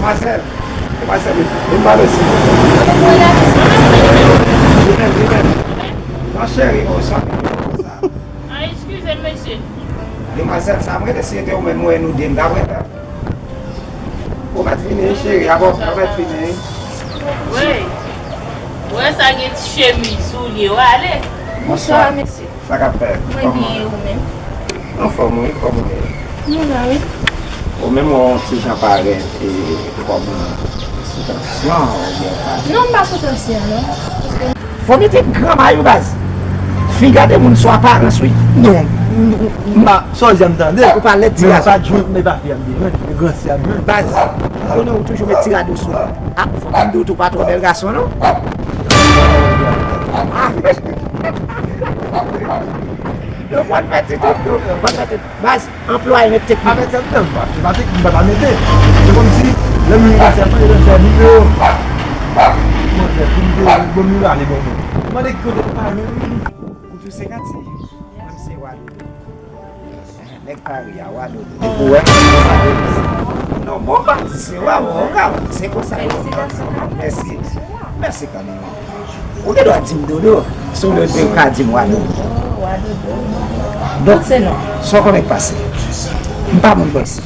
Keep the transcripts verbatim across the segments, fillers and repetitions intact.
Demwazèl, demwazèl, vin pale sou. Li menm, li menm. Non, cheri, o, sa. Ah, eskize m, mesye. Demwazèl, sa m rele, si se te ou menm, mwen, nou de, m t ap rele. Ou mèt vini, cheri, avè w, ou mèt vini. Wi. Ou wè sa gen ti chemiz, soulye, w ale. Bonswa, mesye. Sa k ap fèt? Mwen byen, e ou menm? Anfòm, wi, kòman w ye? Nou la, wi. Ou menm, ou yon ti jan parèt, e, kòm sou tansyon, oubyen pa? Non, m pa sou tansyon, non. Fò mete gran mayou, baz. Fi gade moun sou aparans, wi. Non, non, m pa, sa w di a m tande. Ou pa lèd ti gason. Men m pa jwenn, men pa fi a m bezwen, men gran sè a m jwenn. Baz, ou konnen ou toujou met ti rad ou sou li. Ah, fò m di w tou, ou pa twò bèl gason, non. Ah. Yo konn fè ti tout, yo konn fè ti. Baz, anplwaye met teknik. Avèk sa, m pa, se pa teknik, m pa ta mete. Se kòmsi, lè m rive nan sèman, yo sèvi m yo. Mwen fè pou m te bon, m rive ale bon mwen. Mande ki kote m pa menm. Ou tou se Kati? Mwen se Wa Dodo. Nèg Pari a, Wa Dodo. Ou wè? Non, bon, pa di se Wa, bon, ou ka wè, se konsa. Mèsi. Mèsi kanmenm. Ou gen dwa di m Dodo, si w vle di ou ka di m Wa Dodo. Donk, sa w konnen k pase? M pa moun bò isi.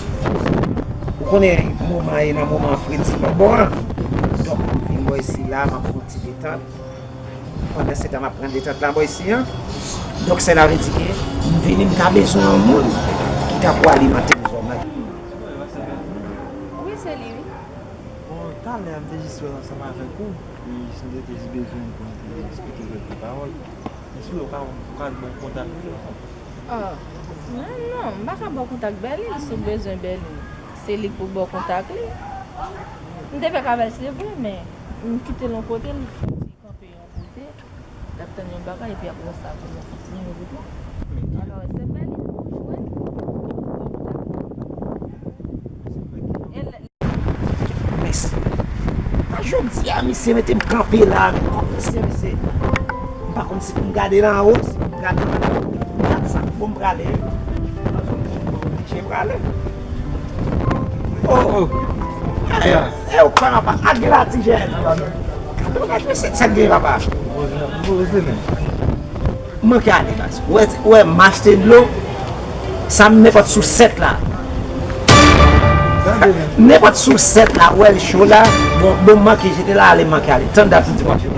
Ou konnen moman an e nan moman fredi lòt bò an. Donk, m vin bò isi la, m ap pran ti detant. Pandan se tan, m ap pran detant la bò isi an. Donk, sela vle di ke m vini, m ta bezwen yon moun ki ta pou alimante m zòn nan. Wi, se li, wi. Bon, talè a, m te jis wè l ansanm avèk ou. E jis m te, te jis bezwen pou m te esplike kèlke pawòl. Men si w vle, ou ka, ou ka ba w kontak li. Ah, non, non, m pa ka ba w kontak Bèlil si w bezwen Bèlil. Se li k pou ba w kontak li. M te fèk avè l, se vre, men m kite l yon kote, l fè yon ti kanpe yon kote. L ap tann yon bagay, epi apre sa, pou l kontinye wout li. Alò, se Bèlil pou w jwenn. E lè, Mèsi. A jodi a, misye mete m kanpe la, men kòm misye, misye, m pa konn si pou m gade l anwo, si pou m gade l anwo. Gad sa, bon, m prale. Misye prale. Oh! E, e, ou kwè m ap ak la ti jèn. Gade w, gade misye, sa k gen, papa. Manke ale, baz. Ou wè, ou wè, m achte dlo, sa m nenpòt sou sèt la. Nenpòt sou sèt la, ou wè l cho la. Bon, bon, m manke jete la, ale, m manke ale. Tann dat m di manke.